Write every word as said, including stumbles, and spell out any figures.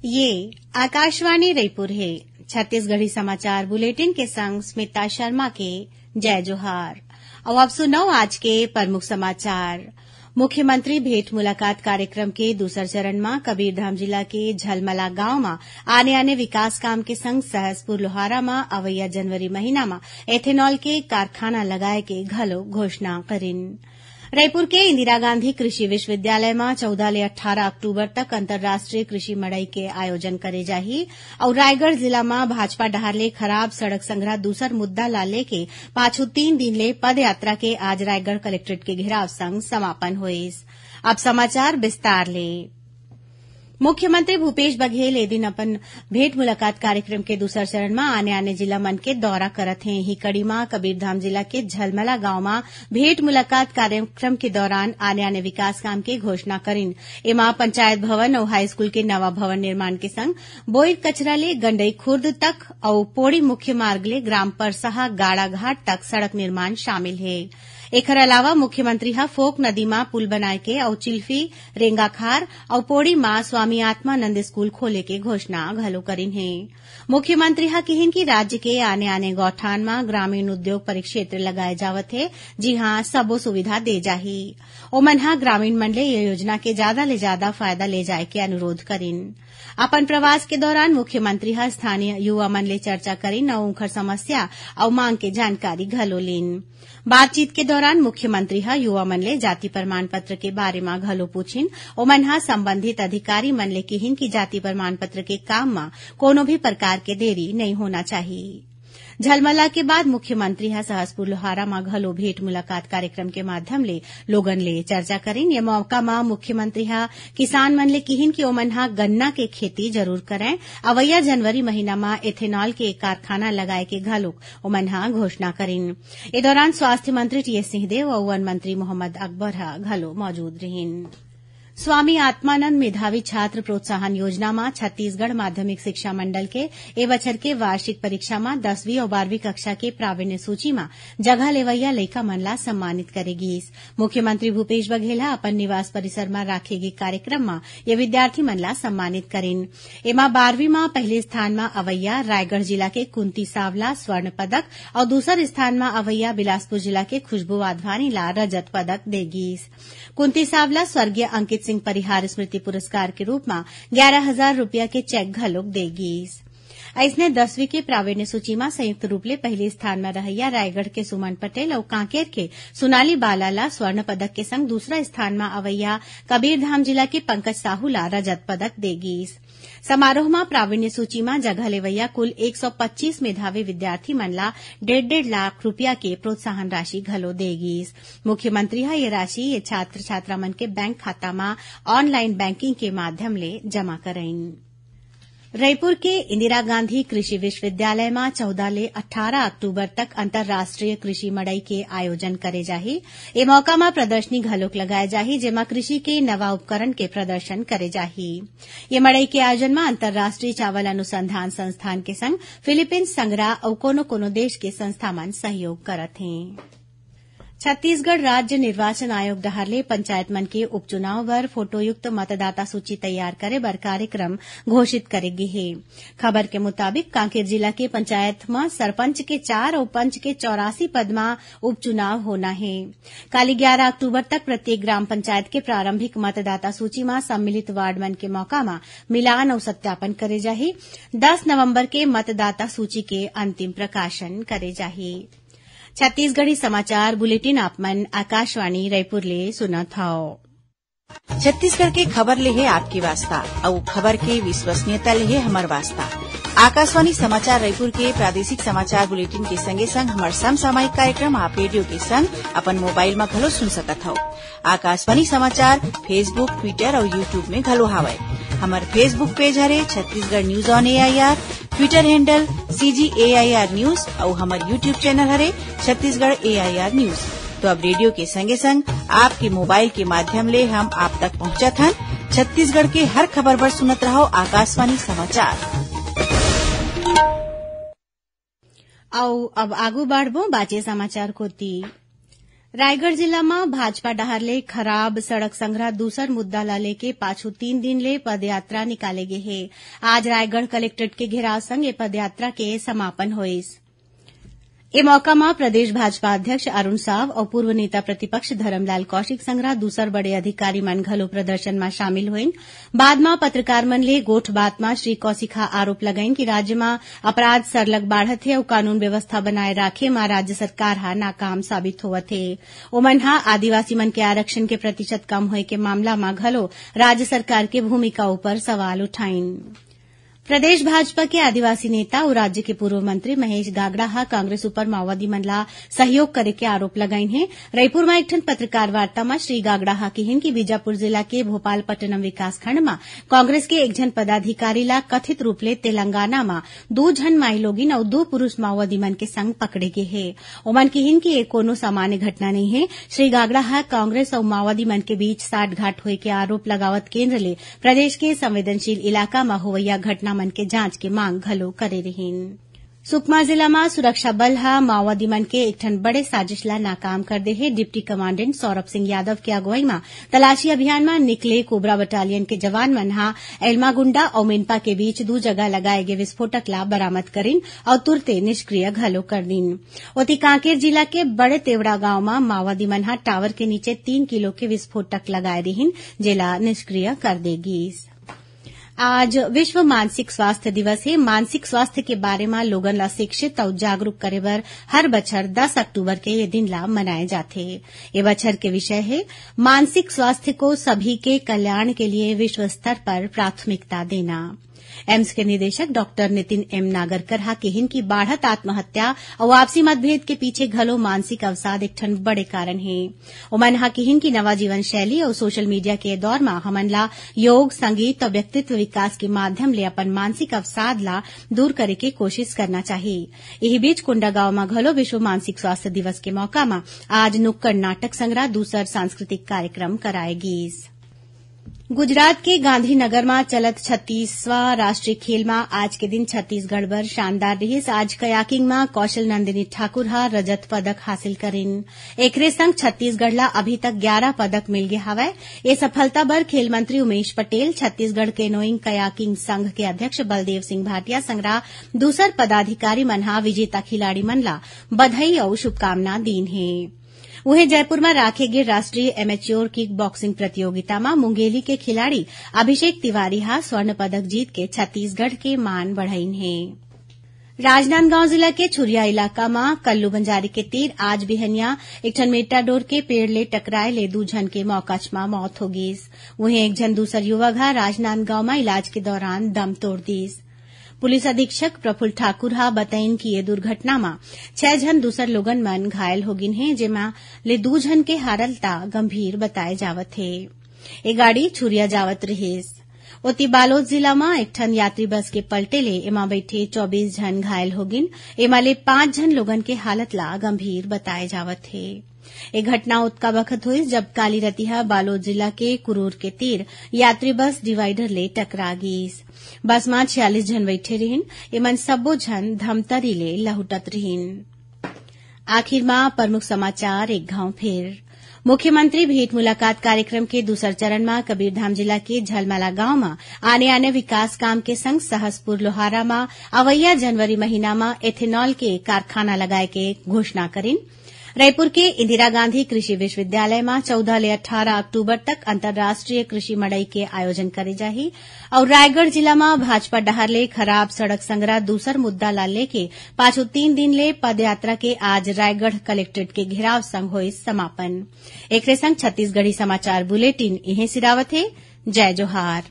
ये आकाशवाणी रईपुर हे। छत्तीसगढ़ी समाचार बुलेटिन के संग स्मिता शर्मा के जय जोहार। अउ अब सुनव आज के प्रमुख समाचार। मुख्यमंत्री भेंट मुलाकात कार्यक्रम के दूसर चरण म कबीरधाम जिला के झलमला गांव म आने-आने विकास काम के संग सहसपुर लोहारा म अवइया जनवरी महीना म ethanol के कारखाना लगाए के घलो घोषणा करिन। रईपुर के इंदिरा गांधी कृषि विश्वविद्यालय म चौदह ले अट्ठारह अक्टूबर तक अंतर्राष्ट्रीय कृषि मड़ई के आयोजन करे जाही अउ रायगढ़ जिला म भाजपा डहार ले खराब सड़क संघरा दूसर मुद्दा ला लेके पाछू तीन दिन ले पदयात्रा के आज रायगढ़ कलेक्ट्रेट के घेराव संग समापन होइस। अब समाचार विस्तार ले। मुख्यमंत्री भूपेश बघेल ए दिन अपन भेंट मुलाकात कार्यक्रम के दूसर चरण म आने-आने जिला मन के दौरा करत हें। इही कड़ी म कबीरधाम जिला के झलमला गांव म भेंट मुलाकात कार्यक्रम के दौरान आने-आने विकास काम के घोषणा करिन। एमा पंचायत भवन अउ हाईस्कूल के नवा भवन निर्माण के संग बोईर कछरा ले गंडई खुर्द तक अउ पोड़ी मुख्य मार्ग ले ग्राम परसहा गाड़ाघाट तक सड़क निर्माण शामिल हे। एखर अलावा मुख्यमंत्री ह फोक नदी म पुल बनाए के अउ चिल्फी, रेंगाखार अउ पोड़ी म स्वामी आत्मानंद स्कूल खोले के घोषणा घलो करिन हे। मुख्यमंत्री ह किहिन कि राज्य के आने-आने गौठान म ग्रामीण उद्योग परिक्षेत्र लगाए जावत हे, जिहां सबो सुविधा दे जाही। ओमन ह ग्रामीण मन ले ये योजना के जादा ले जादा फायदा ले जाए के अनुरोध करिन। अपन प्रवास के दौरान मुख्यमंत्री ह स्थानीय युवा मन ले चर्चा करिन अउ उंखर समस्या अउ मांग के जानकारी घलो लीन। बातचीत के दौरान मुख्यमंत्री ह युवा मन ले जाति प्रमाण पत्र के बारे म घलो पूछिन। ओमन ह संबंधित अधिकारी मन ले किहिन कि जाति प्रमाण पत्र के काम म कोनो भी प्रकार के देरी नइ होना चाही। झलमला के बाद मुख्यमंत्री ह सहसपुर लोहारा म घलो भेंट मुलाकात कार्यक्रम के माध्यम ले लोगन ले चर्चा करिन। ये मौका म मुख्यमंत्री ह किसान मन ले किहिन कि ओमन ह गन्ना के खेती जरूर करंय। अवइया जनवरी महीना म ethanol के एक कारखाना लगाए के घलोक ओमन ह घोषणा करिन। ए दौरान स्वास्थ्य मंत्री टीएस सिंहदेव अउ वन मंत्री मोहम्मद अकबर ह घलो मौजूद रिहिन। स्वामी आत्मानंद मेधावी छात्र प्रोत्साहन योजना म छत्तीसगढ़ माध्यमिक शिक्षा मंडल के ए बछर के वार्षिक परीक्षा म दसवीं अउ बारहवीं कक्षा के प्रावीण्य सूची म जगह लेवइया लइका मन ला सम्मानित करे गीस। मुख्यमंत्री भूपेश बघेल ह अपन निवास परिसर म राखे गे कार्यक्रम म ये विद्यार्थी मन ला सम्मानित करिन। एमा बारहवीं म पहले स्थान म अवइया रायगढ़ जिला के कुंती सावला स्वर्ण पदक अउ दूसर स्थान म अवइया बिलासपुर जिला के खुशबू वाधवानी ला रजत पदक दे गीस। कुंती सावला स्वर्गीय अंकित सिंह परिहार स्मृति पुरस्कार के रूप म ग्यारह हजार रुपया के चेक घलोक दे गीस। अइसने दसवीं के प्रावीण्य सूची म संयुक्त रूप ले पहली स्थान म रहइया रायगढ़ के सुमन पटेल अउ कांकेर के सोनाली बाला ला स्वर्ण पदक के संग दूसरा स्थान म अवइया कबीरधाम जिला के पंकज साहू ला रजत पदक दे गीस। समारोह म प्रावीण्य सूची म जगह लेवइया कुल एक सौ पच्चीस मेधावी विद्यार्थी मन ला डेढ़ डेढ़ लाख रुपया के प्रोत्साहन राशि घलो दे गीस। मुख्यमंत्री ह ये राशि ये छात्र छात्रा मन के बैंक खाता म ऑनलाइन बैंकिंग के माध्यम ले जमा करइन। रईपुर के इंदिरा गांधी कृषि विश्वविद्यालय म चौदह ले अट्ठारह अक्टूबर तक अंतर्राष्ट्रीय कृषि मड़ई के आयोजन करे जाही। ए मौका म प्रदर्शनी घलोक लगाए जाही, जेमा कृषि के नवा उपकरण के प्रदर्शन करे जाही। ये मड़ई के आयोजन म अंतर्राष्ट्रीय चावल अनुसंधान संस्थान के संग फिलीपींस संघरा अउ कोनो-कोनो देश के संस्था मन सहयोग करत हें। छत्तीसगढ़ राज्य निर्वाचन आयोग डहार ले पंचायत मन के उपचुनाव बर फोटोयुक्त मतदाता सूची तैयार करे बर कार्यक्रम घोषित करे गे हे। खबर के मुताबिक, कांकेर जिला के पंचायत म सरपंच के चार अउ पंच के चौरासी पद म उपचुनाव होना हे। काली ग्यारह अक्टूबर तक प्रत्येक ग्राम पंचायत के प्रारंभिक मतदाता सूची म सम्मिलित वार्ड मन के मौका म मिलान अउ सत्यापन करे जाही। दस नवंबर के मतदाता सूची के अंतिम प्रकाशन करे जाही। छत्तीसगढ़ी समाचार बुलेटिन आप मन आकाशवाणी रायपुर ले सुनत हव। छत्तीसगढ़ के खबर ले हे आपके वास्ता, अउ खबर के विश्वसनीयता ले हे हमर वास्ता। आकाशवाणी समाचार रायपुर के प्रादेशिक समाचार बुलेटिन के संगे संग हमर समसामयिक कार्यक्रम आप रेडियो के संग अपन मोबाइल म घलो सुन सकत हव। आकाशवाणी समाचार Facebook, Twitter अउ YouTube में घलो हावय। हमर Facebook पेज हरे Chhattisgarh news on AIR, Twitter handle CG AIR news अउ हमर YouTube चैनल हरे छत्तीसगढ़ एआईआर न्यूज। तो अब रेडियो के संगे संग आपके मोबाइल के माध्यम ले हम आप तक पहुंचत हन। छत्तीसगढ़ के हर खबर बर सुनत रहव आकाशवाणी समाचार। अउ अब आगू बढ़बो बाचे समाचार कोती। रायगढ़ जिला म भाजपा डहार ले खराब सड़क संघरा दूसर मुद्दा ला लेके पाछू तीन दिन ले पदयात्रा निकाले गे हे। आज रायगढ़ कलेक्ट्रेट के घेराव संग ए पदयात्रा के समापन होइस। ए मौका म प्रदेश भाजपा अध्यक्ष अरुण साव अउ पूर्व नेता प्रतिपक्ष धरमलाल कौशिक संघरा दूसर बड़े अधिकारी मन घलो प्रदर्शन म शामिल होइन। बाद म पत्रकार मन ले गोठ बात म श्री कौशिक ह आरोप लगाइन कि राज्य म अपराध सरलग बाढ़त हे अउ कानून व्यवस्था बनाए राखे म राज्य सरकार ह नाकाम साबित होवत हे। ओमन ह आदिवासी मन के आरक्षण के प्रतिशत कम होए के मामला म घलो राज्य सरकार के भूमिका ऊपर सवाल उठाइन। प्रदेश भाजपा के आदिवासी नेता अउ राज्य के पूर्व मंत्री महेश गागड़ा ह कांग्रेस ऊपर माओवादी मन ला सहयोग करे के आरोप लगाइन हे। रईपुर म एक ठन पत्रकार वार्ता म श्री गागड़ा ह किहिन कि बीजापुर जिला के भोपालपट्टनम विकासखंड म कांग्रेस के एक झन पदाधिकारी ला कथित रूप ले तेलंगाना म दू झन माईलोगिन अउ दू पुरुष माओवादी मन के संग पकड़े गे हे। ओमन किहिन कि ये कोनो सामान्य घटना नइ हे। श्री गागड़ा ह कांग्रेस अउ माओवादी मन के बीच साठगांठ होए के आरोप लगावत केंद्र ले प्रदेश के संवेदनशील इलाका म होवइया घटना मन के जांच के मांग घलो करे रिहीन। सुकमा जिला म सुरक्षा बल ह माओवादी मन के एक ठन बड़े साजिश ला नाकाम कर दे हे। डिप्टी कमांडेंट सौरभ सिंह यादव के अगुवाई म तलाशी अभियान म निकले कोबरा बटालियन के जवान मन ह एलमागुंडा अउ मेनपा के बीच दू जगह लगाए गे विस्फोटक ला बरामद करिन अउ तुरते निष्क्रिय घलो कर दीन। ओती कांकेर जिला के बड़े तेवड़ा गांव म माओवादी मन ह टावर के नीचे तीन किलो के विस्फोटक लगाए रिहीन, जेला निष्क्रिय कर दे गीस। आज विश्व मानसिक स्वास्थ्य दिवस हे। मानसिक स्वास्थ्य के बारे म लोगन ला शिक्षित अउ जागरूक करे बर हर बछर दस अक्टूबर के ये दिन ला मनाए जाथे। ये बछर के विषय हे मानसिक स्वास्थ्य को सभी के कल्याण के लिए विश्व स्तर पर प्राथमिकता देना। एम्स के निदेशक डॉक्टर नितिन एम नागरकर हा किहिन कि बाढ़त आत्महत्या अउ आपसी मतभेद के पीछे घलो मानसिक अवसाद एक ठन बड़े कारण हे। ओमन हा किहिन कि नवा जीवन शैली अउ सोशल मीडिया के दौर म हमन ला योग, संगीत अउ व्यक्तित्व विकास के माध्यम ले अपन मानसिक अवसाद ला दूर करे के कोशिश करना चाही। इही बीच कोंडागांव म घलो विश्व मानसिक स्वास्थ्य दिवस के मौका म आज नुक्कड़ नाटक संग्रह, दूसर सांस्कृतिक कार्यक्रम कराए गीस। गुजरात के गांधीनगर म चलत छत्तीसवां राष्ट्रीय खेल म आज के दिन छत्तीसगढ़ बर शानदार रिहिस। आज कयाकिंग म कौशल नंदिनी ठाकुर ह रजत पदक हासिल करिन। एकरे संग छत्तीसगढ़ ला अभी तक ग्यारह पदक मिल गे हवय। ये सफलता बर खेल मंत्री उमेश पटेल, छत्तीसगढ़ कैनोइंग कयाकिंग संघ के अध्यक्ष बलदेव सिंह भाटिया संगरा दूसर पदाधिकारी मन ह विजेता खिलाड़ी मन ला बधाई अउ शुभकामना दीन हे। उहें, जयपुर म राखे गे राष्ट्रीय एमेच्योर किक बॉक्सिंग प्रतियोगिता म मुंगेली के खिलाड़ी अभिषेक तिवारी ह स्वर्ण पदक जीत के छत्तीसगढ़ के मान बढ़ाइन हे। राजनांदगांव जिला के छुरिया इलाका म कल्लू बंजारी के तीर आज बिहनिया एक ठन मेटाडोर के पेड़ ले टकराए ले दू झन के मौकाच म मौत हो गीस। उहें, एक झन दूसर युवक ह राजनांदगांव म इलाज के दौरान दम तोड़ दीस। पुलिस अधीक्षक प्रफुल्ल ठाकुर ह बताइन कि ये दुर्घटना म छह झन दूसर लोगन मन घायल हो गिन हे, जेमा ले दू झन के हालत गंभीर बताए जावत हे। ए गाड़ी छुरिया जावत रिहिस। ओती बालोद जिला म एक ठन यात्री बस के पलटे ले एमा बइठे चौबीस झन घायल हो गिन। एमा ले पांच झन लोगन के हालत ला गंभीर बताए जावत हे। ए घटना ओतका बखत होइस, जब काली रतिहा बालोद जिला के कुरूर के तीर यात्री बस डिवाइडर ले टकरा गीस। बस म छियालीस झन बइठे रिहिन। एमन सब्बो झन धमतरी ले लहुटत रिहिन। आखिर म प्रमुख समाचार एक घांव फेर। मुख्यमंत्री भेंट मुलाकात कार्यक्रम के दूसर चरण म कबीरधाम जिला के झलमाला गांव म आने-आने विकास काम के संग सहसपुर लोहारा म अवइया जनवरी महीना म ethanol के कारखाना लगाए के घोषणा करिन। रईपुर के इंदिरा गांधी कृषि विश्वविद्यालय म चौदह ले अट्ठारह अक्टूबर तक अंतर्राष्ट्रीय कृषि मड़ई के आयोजन करे जाही। अउ रायगढ़ जिला म भाजपा डहार ले खराब सड़क संगरा दूसर मुद्दा ला लेके पाछू तीन दिन ले पदयात्रा के आज रायगढ़ कलेक्ट्रेट के घेराव संग होइस समापन। एकरे संग छत्तीसगढ़ी समाचार बुलेटिन इहें सिरावत हे। जय जोहार।